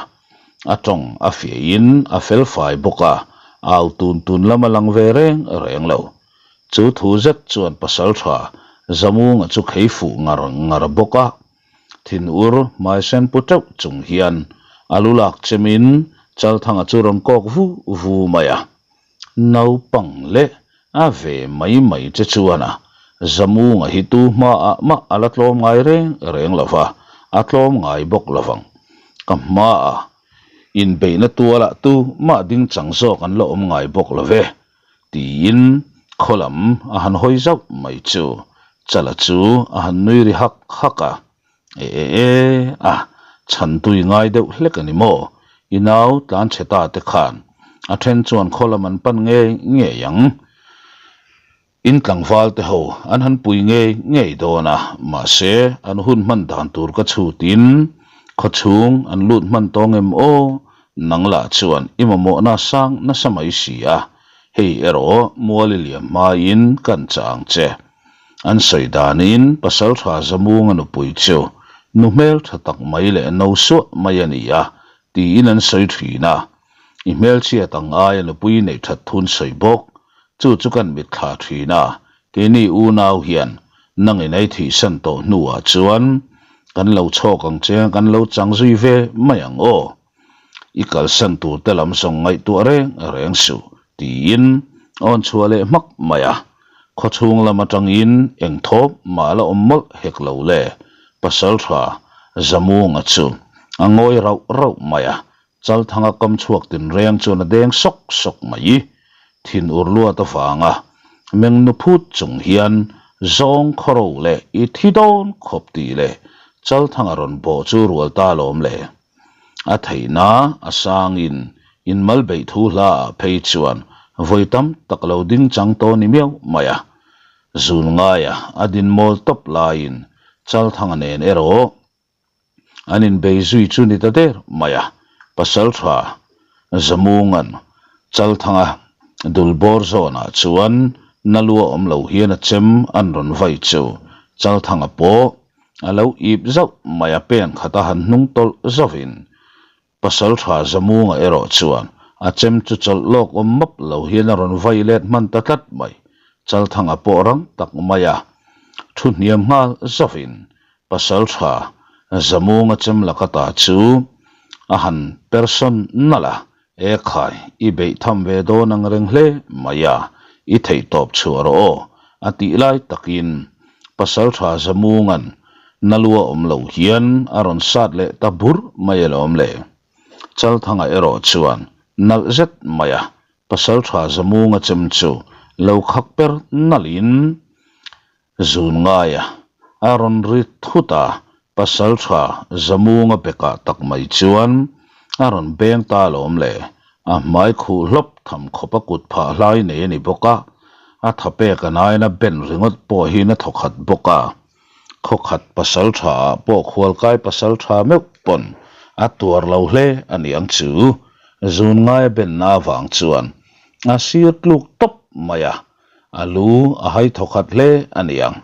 S1: A tawng a fiahin a felfai bawk a, au tun tun lam a lang ve reng reng lo. Chu thu zet chuan pasal tha Zamunga chu khei fuh ngar ngar bawk a. Thinur hmaisen pu teuh chung hian a lu lak chemin Chalthanga chu rawn kawk vu vu mai a. Naupang leh a ve mai mai che chuan a Zamunga hi tu hmaah mah a la tlawm ngai reng reng lo va, a tlawm ngai bawk lo vang. Ka hmaah inbeihna tualah tu mah ding chang zawk an la awm ngai bawk lo ve. Tiin khaw lam a han hawi zauh mai chu Chala chu a han nui ri hak hak a, E e e a, chhan tui ngai deuh hlek a ni maw? I nau tlan chhe ta te khan a then chuan khaw lam an pan ngei ngei ang. In tlangval te ho an han pui ngei ngei dawn a, mahse an hun hman dan tur ka chhutin khaw chhung an lut hman tawng em aw? Nang lah chuan i mamawhna sang nasa mai si a, hei erawh mual i liam hmain kan chah ang che. An sawi danin Pasaltha Zamunga nupui chu nu hmeltha tak mai leh no suah mai a ni a tiin an sawi thin a. I hmelchhiat ang aia nupui neih that thun sawi bawk. Chu chu kan mitthla thin a, keini unau hian nangin ei thihsan tawh hnuah chuan kan lo chhawk ang che kan lo chang zui ve mai ang aw. I kalsan tur te lam zawng ngaihtuah reng reng suh, tiin awn chhuah leh hmak mai a. Khawchhung lam atangin eng thawp mah la awm mawlh hek lo le, Pasaltha Zamunga chu a ngawi rauh rauh mai a, Chalthanga kam chhuak tinreng chuan a deng sawk sawk mai. Thin ur luat avanga meng nu phut chung hian zawng khawro leh i thi dawn khawp tih leh Chalthanga rawn bawh chu rual ta lawm le. A theihna a sangin inmal beih thu hla ah phei chuan vawi tam tak lo ding chang tawh ni miau mai a. Zun ngaia a din mawl tawp laiin Chalthanga nen erawh An inbei zui chu ni ta der mai a, Pasaltha Zamunga'n Chalthanga dul bawr zawnah chuan Na lua awm lo hian a chem an rawn vai chu Chalthanga pawh a lo ip zauh mai a pen khat a han hnung tawlh zauhin Pasaltha Zamunga erawh chuan a chem chu chawlh lawk awm map lo hian a rawn vai let hman ta tlat mai. Chalthanga pawh rang tak mai a thu hniam nghal zauhin Pasaltha Zamunga chem laka ta chu a han persawn nalh a, E khai, i beih tham ve dawn ang reng hle mai a, i theih tawp chhuah rawh aw, a tih lai takin Pasaltha Zamunga'n na lua awm lo hian a rawn sat leh ta bur mai alawm le. Chalthanga erawh chuan nalh zet mai a, Pasaltha Zamunga chem chu lo khak per nalhin Zun ngaia a rawn ri thut a, Pasaltha Zamunga bekah tak mai chuan a rawn beng ta alawm le, a hmai khuh hlawp tham khawp a kut phah hlai nei a ni bawk a, a tha pek a nain a ben ringawt pawh hian a thaw khat bawk a, khawkhat Pasaltha ah pawh khualkai Pasaltha meuh pawn a tuar lo hle a niang chu, zun ngaia benna avang chuan a sir tluk tawp mai a. A lu a hai thaw khat hle a ni ang,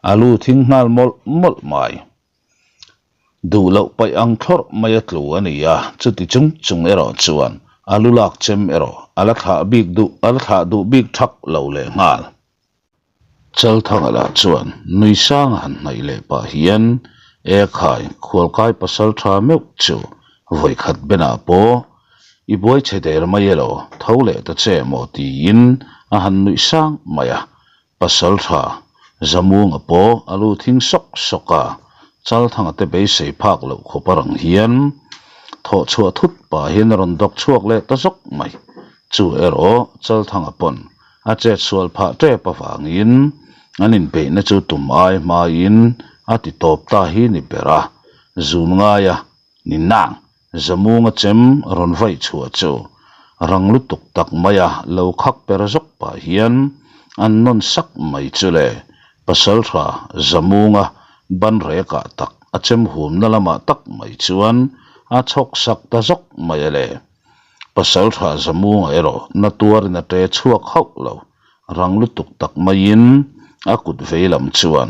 S1: a lu thing nghal mawlh mawlh mai. Duh loh paih ang thlawrh mai a tlu a ni a, chuti chung chung erawh chuan a lu lak chem erawh a la thlah bik duh a la thlah duh bik thak lo leh nghal. Chalthanga lah chuan nui sang a han hnaih leh pah hian E khai, khualkai pasal tha meuh chu vawikhat benah pawh I buai chhe der mai elaw, tho leh ta che maw tiin a han nuih sang mai a. Pasal tha Zamunga pawh a lu thing sawk sawk a, Chalthanga te beisei phak loh khawp a rang hian thawh chhuah thut pah hian a rawn dawk chhuak leh ta zawk mai. Chu erawh Chalthanga pawn a chet sual phah tep avangin an inbeihna chu tum ai hmain a ti tawp ta hi ni ber a, zun ngaia ni nang Zamunga chem rawn vaih chhuah chu rang lutuk tak maia lo khak per zawk pah hian an nawn sak mai chu le. Pasaltha Zamunga ban rekah tak a chem humna lamah tak mai chuan a chhawk sak ta zawk mai a le. Pasaltha Zamunga erawh na tuarin a ṭe chhuak hauh lo. Rang lutuk tak maiin a kut vei lam chuan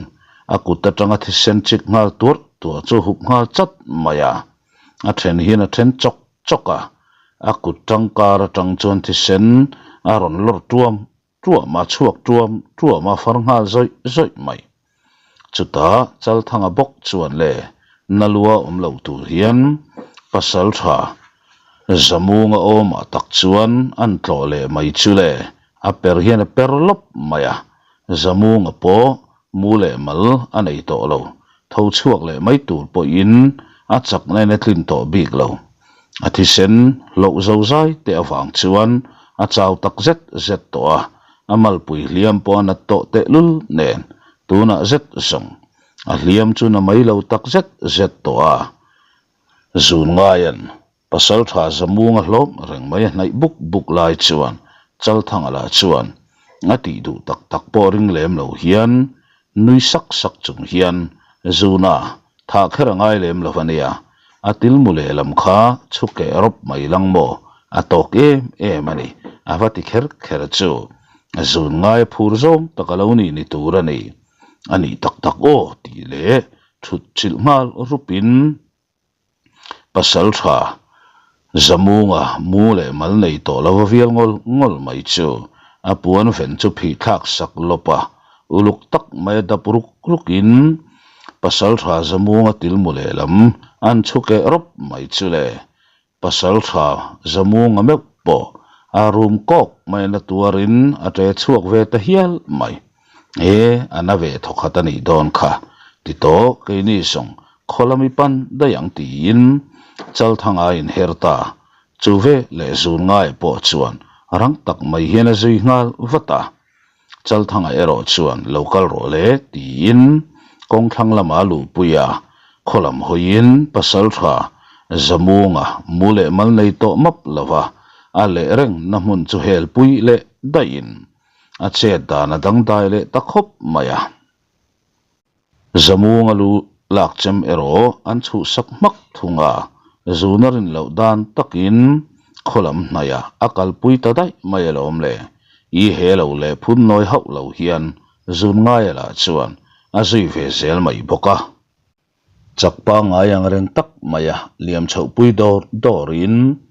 S1: a kut atanga thisen chik nghal tuarh tuarh chu a hup nghal chat mai a. A then hian a then chawk chawk a, a kut tangkar atang chuan thisen a rawn lawr tuam tuam a, chhuak tuam tuam a, far nghal zawih zawih mai. Chutah Chalthanga bawk chuan le na lua awm lo tur hian pasal tha Zamunga awmah tak chuan an tlawh leh mai chu le, a per hian a per lawp mai a, Zamunga pawh mu leh mal a nei tawh lo, tho chhuak leh mai tur pawhin a chakna in a tlin tawh bik lo. A thisen hloh zo zai te avang chuan a chau tak zet zet tawh a, a malpui hliam pawh a nat tawh tehlul nen tunah zet zawng a hliam chu na mai lo tak zet zet tawh a, zun ngaian Pasaltha Zamunga hlawm reng mai a hnaih buk buk lai chuan Chalthanga lah chuan a tih duh tak tak pawh ring lem lo hian nui sak sak chung hian Zuna thah kher a ngai lem lo a nia, a tilmu lehlam kha chhu keh rawp mai lang maw a tawk em em a ni, a va ti kher kher chu zun ngai a phur zawng tak a lo nih ni tur a ni, a nih tak tak aw tih leh thut chilh nghal rupin. Pasal tha Zamunga mu leh mal nei tawh lo a vial ngawl ngawl mai chu a puan ven chu phih thlak sak lawp a, uluk tak mai a dap ruk ruk in Pasal tha Zamunga tilmu lehlam an chhu keh rawp mai chu le. Pasal tha Zamunga meuh pawh a rum kawk mai na tuarin a ṭe chhuak ve ta hial mai. E, a na ve thawkhat a nih dawn kha, ti tawh keini zawng khaw lami pan daih ang tiin Chalthanga a inher ta. Chu ve leh zun ngai pawh chuan rang tak mai hian a zui nghal vat a. Chalthanga erawh chuan lo kal rawh le tiin kawng thlang lama luhpui a, khaw lam hawiin Pasaltha Zamunga mu leh mal nei tawh map lova a leh reng na hmun chu helpui leh daihin a chet dan a dangdai leh ta khawp mai a. Zamunga lu lak chem erawh an chhuhsak hmak thung a, zuna rin loh dan takin khaw lam hnaihah a kalpui ta daih mai alawm le. I he lo leh phun nawi hauh lo hian zun ngaia lah chuan a zui ve zel mai bawk a. Chak pangngai ang reng tak maia liam chhohpui dawr dawrin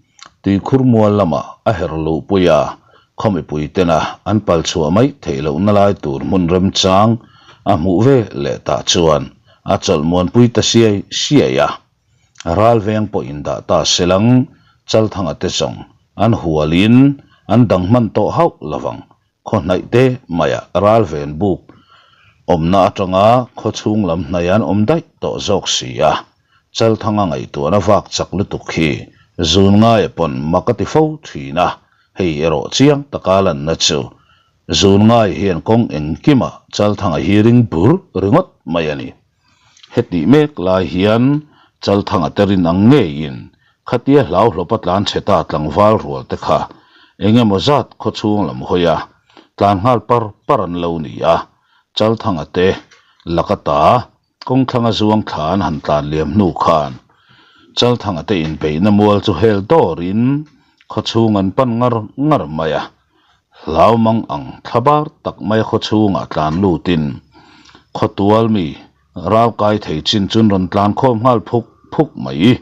S1: tuikhur mual lamah a her luhpui a, khaw mipui tena an pal chhuah mai theih lohna lai tur hmun remchang a hmuh ve leh tah chuan a chawlh muanpui ta siai siai a. Ral veng pawh indah ta selang Chalthanga te zawng an hualin an dang hman tawh hauh lovang Khaw hnaih te maiah ral ven buk awmna atanga khaw chhung lam hnaih an awm daih tawh zawk si a, Chalthanga ngaihtuahna vak chak lutuk hi zun ngaia pawn mak a ti fo thin a, hei erawh chiang taka lanna chu zun ngai hian kawng engkimah Chalthanga hi ring bur ringawt mai a ni. Hetih mek lai hian Chalthanga te rin ang ngeiin khatia hlauhlawpa tlan chhe ta tlangval rual te kha eng emaw zat khaw chhung lam hawi a, tlan nghal par par an lo ni a, Chalthanga te laka ta kawngthlanga zuang thla an han tlan liam hnu khan Chalthanga te inbeihna mual chu hel dawrin khaw chhung an pan ngar ngar mai a. Hlau mang ang thlabar tak mai khaw chhungah tlan lutin khaw tual mi ral kai thei chin chun rawn tlan khawm nghal phuk phuk mai.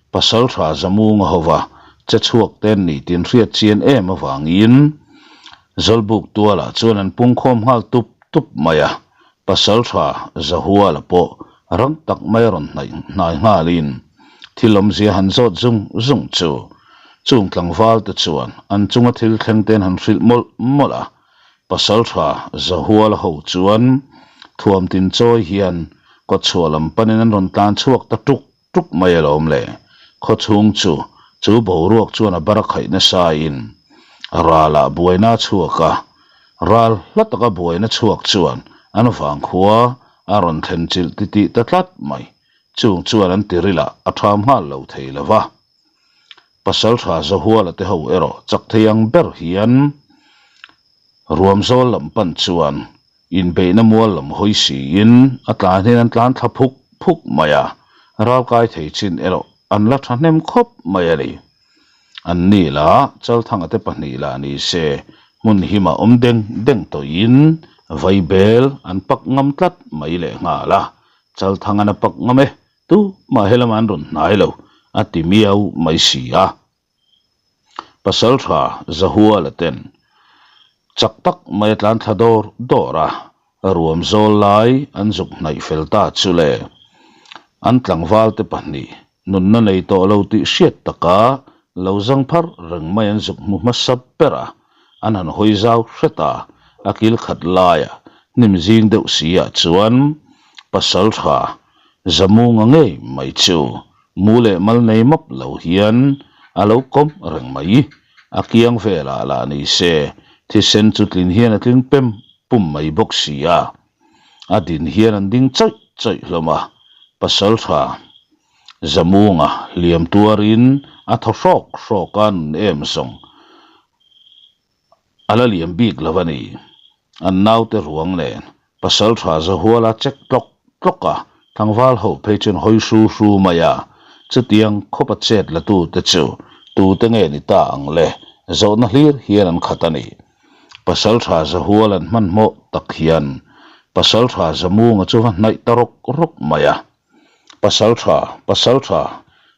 S1: Pasal tha Zamunga hova che chhuak ten ni tin hriat chian em avangin Zawlbuk tualah chuan an pung khawm nghal tup tup mai a. Pasal tha Zahuala pawh rang tak mai rawn hnaih hnai nghalin thil awmzia han zawt zung zung chu chung tlangval te chuan an chunga thil thleng ten han hrilh mawlh mawlh a. Pasal tha Zahuala ho chuan thuam tin chawi hian kawtchhuah lam panin an rawn tlan chhuak ta tuk tuk mai alawm le. Khaw chhung chu chu boruak chuan a bar a khaih nasa in ralah buaina a chhuak a, ral hla taka buaina chhuak chuan an vangkhua a rawn thlen chilh titih ta tlat mai. Chung chuan an tirilah a ṭham nghal lo thei lo va. Pasalṭha Zahuala te ho erawh chak thei ang ber hian ruamzawl lam pan chuan inbeihna mual lam hawi siin a tlan hian an tlan thla phuk phuk mai a, ralkai thei chin erawh an la ṭhahnem khawp mai a ni. An ni la, Chalthanga te pahnih lah ni se, hmun himah awm deng deng tawhin vaibel an pak ngam tlat mai lehnghal a, Chalthangan a pak ngam e, tu mah he lamah an rawn hnai lo, a ti miau mai si a. Pasalṭha Zahuala ten chak tak mai a tlan thla dawr dawr a, ruam zawl lai an zuk hnaih fel ta chu le. An tlangval te pahnih nunna nei tawh lo tih hriat taka lo zang phar reng mai an zuk hmu hmasa ber a, an han hawi zau hret a, a kil khat laia hnim zing deuh si ah chuan pasalṭha Zamunga ngei mai chu mu leh mal nei map lo hian a lo kawm reng mai. A kiang velah lah ni se, thisen chu tlin hian a tling pem pum mai bawk si a. A din hian an ding chawih chawih hlawm a, Pasalṭha Zamunga hliam tuarin a thaw hrawk hrawk a nun em zawng. A la liam bik lo a ni. An naute ruang nen pasal tha Zahuala check tlawk tlawk a, tlangval ho phei chuan hawi hru hru mai a. Chutiang khawpa chet la tute chu tute nge ni ta ang le? Zawhna hlir hian an khat a ni. Pasal tha Zahual an hmanhmawh tak hian pasal tha Zamunga chu va hnaih ta rawk rawk mai a. Pasal tha, pasal tha,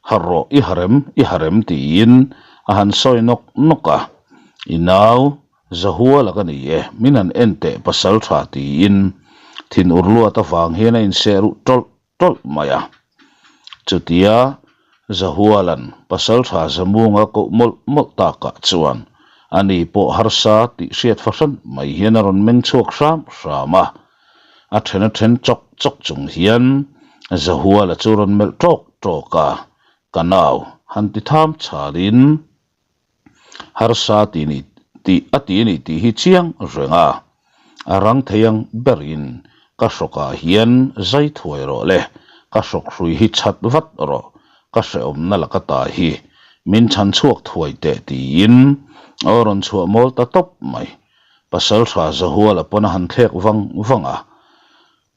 S1: harh rawh, i harem, i harem tiin a han sawi nawk nawk a. I nau, Zahuala ka ni e, min han en teh pasal tha tiin thin ur luat avang hian a inseh ruh tawlh tawlh mai a. Chutia Zahuala'n pasal tha Zamunga koh mawlh mawlh takah chuan ani pawh harsa tih hriat fahran mai hian a rawn meng chhuak hram hram a. A then a then chawk chawk chung hian Zahuala chu rawn melh tawk tawk a, ka nau han ti tham chhalin harsa ti ni tih a ti a ni tih hi chiang reng a, a rang thei ang berin ka hrawkah hian zai thuai rawh le, ka hrawk hrui hi chhat vat rawh, ka hrehawmna laka ta hi min chhan chhuak thuai teh tiin aw rawn chhuah mawl ta tawp mai. Pasalṭha Zahuala pawn a han thlek vang vang a,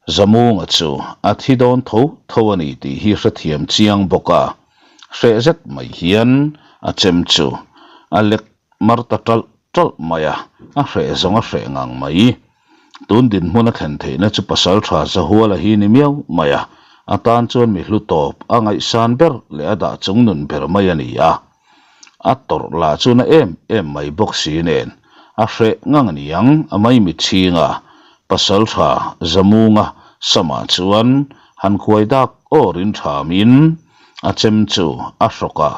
S1: Zamunga chu a thi dawn tho tho a ni tih hi hrethiam chiang bawk a, hreh zet mai hian a chem chu a lek mar ta ṭalh. ṭawlh mai a, a hreh zawng a hreh ngang mai. Tun dinhmun a thlen theihna chu pasal ṭha Zahuala hi ni miau mai a, a tan chuan mi hlu tawp a ngaihsan ber leh a dah chung nun ber mai a ni a. A tawrh lah chu na em em mai bawk si nen, a hreh ngang a niang a maimit chhing a, pasal ṭha Zamunga samah chuan han khuai dak awrin ṭhamin a chem chu a hrawk a,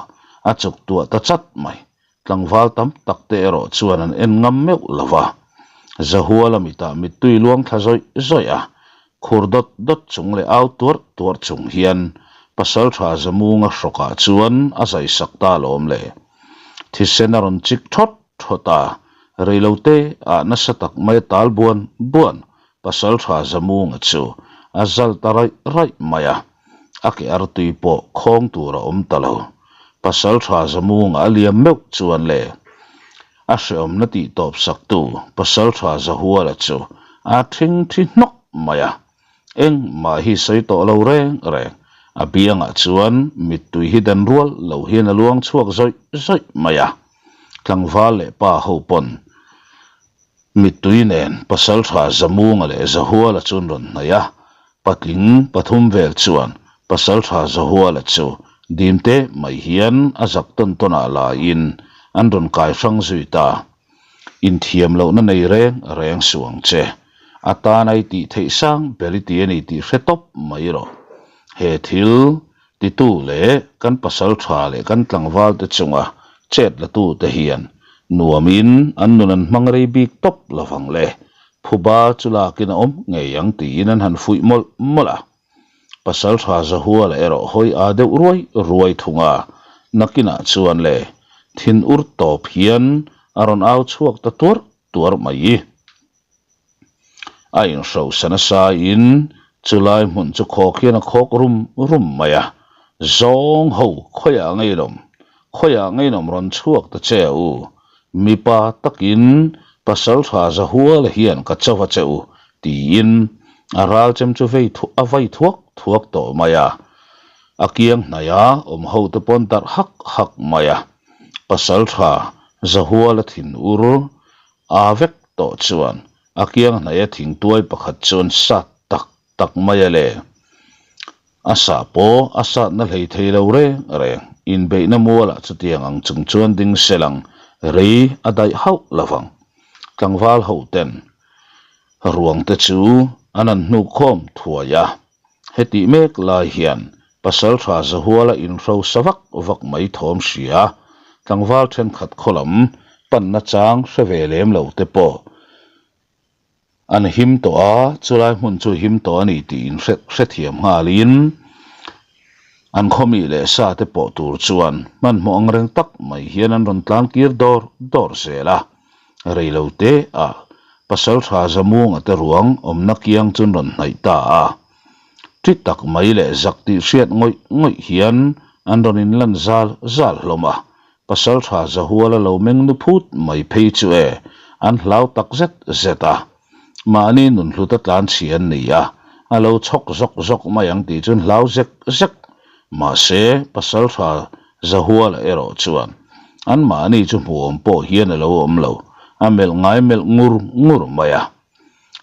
S1: a chuk tuah ta chat mai. Tlangval tam tak te erawh chuan an en ngam meuh lo va, Zahuala mitah mittui luang thla zawih zawih a, khur dawt dawt chung leh au tuarh tuarh chung hian Pasaltha Zamunga hrawkah chuan a zaisak ta alawm le. Thisen a rawn chik thawt thawt a, reilote ah nasa tak mai a tal buan buan Pasaltha Zamunga chu a zal ta raih raih mai a, a ke artui pawh khawng tur a awm ta lo. Pasaltha Zamunga a liam meuh chuan le a hreawmna tih tawp saktu Pasaltha Zahuala chu a thing thi hnawk mai a, engmah hi sawi tawh lo reng reng. A biangah chuan mittui hi dan rual lo hian a luang chhuak zawih zawih mai a, tlangval leh pa ho pawn Mittui nen Pasaltha Zamunga leh Zahuala chu an rawn hnaih a, patling pathum vel chuan Pasaltha Zahuala chu dim teh mai hian a zak tawn tawn ah laiin an rawn kai hrang zui ta. Inthiam lohna nei reng reng suh ang che. A tan a i tih theih sang ber i ti a ni tih hre tawp mai rawh. He thil Titu leh kan pasal tha leh kan tlangval te chunga chet la tu te hian nuamin an nun an hmang rei bik tawp lovang le, phuba chu lakin a awm ngei ang tiin an han fuih mawlh mawlh a. Pasal tha Zahuala erawh hawi a deuh ruai ruai thung a, nakinah chuan le thin ur tawp hian a rawn au chhuak ta tuarh tuarh mai. A inhrosa nasa in chulai hmun chu khawk hian a khawk rum rum mai a, Zawng ho khawiah ngeinawm, khawiah ngeinawm rawn chhuak ta che u, mipa takin pasal tha Zahuala hian ka cho a che u tiin a ral chem chu vei a vai thuak thuak tawh mai a, a kiang hnaia awm ho te pawn darh hak hak mai a, pasal tha Zahuala thinur A vek tawh chuan a kiang hnaia thingtuai pakhat chuan sat tak tak mai a le. A sah pawh a satna hlei thei lo reng reng, inbeihna mualah chutiang ang chung chuan ding sel ang rei a daih hauh lo vang. Tlangval ho ten ruang te chu an han hnuk khawm thuai a. Hetih mek lai hian Pasaltha Zahuala inhro sa vak vak mai thawm hria, tlangval thenkhat khaw lam panna chang hre ve lem lo te pawh an him tawh a, chulai hmun chu him tawh a ni tih in hrethiam nghalin an khawmi leh sa te pawh tur chuan hmanhmawh angreng tak mai hian an rawn tlan kir dawr dawr zel a. Rei lo te ah Pasaltha Zamuanga te ruang awmna kiang chu an rawn hnaih ta a. Ṭi tak mai leh zak tih hriat ngawih ngawih hian an rawn inlan zal zal hlawm a, Pasalṭha Zahuala lo meng nu phut mai phei chu e, an hlau tak zet zet a. Mahni nun hluta tlan chhi an ni a, a lo chhawk zawk zawk mai ang tih chu an hlau zek zek. Mahse, Pasalṭha Zahuala erawh chuan anmahni chu hmuhawm pawh hian a lo awm lo, a melh ngai melh ngur ngur mai a.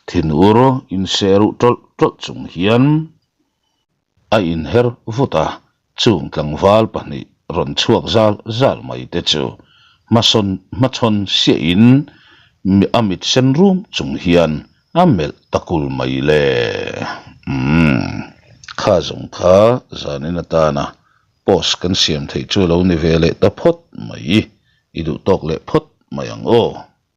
S1: Thinur inseh ruh tawlh tawlh chung hian a inher vut a, chung tlangval pahnih rawn chhuak zal zal mai te chu hmasawn hmachhawn siahin a mit sen rum chung hian a melh ta kul mai le. Umm, kha zawng kha zanin atana post kan siam theih chu lo ni ve leh ta phawt mai, i duh tawk leh phawt mai ang aw.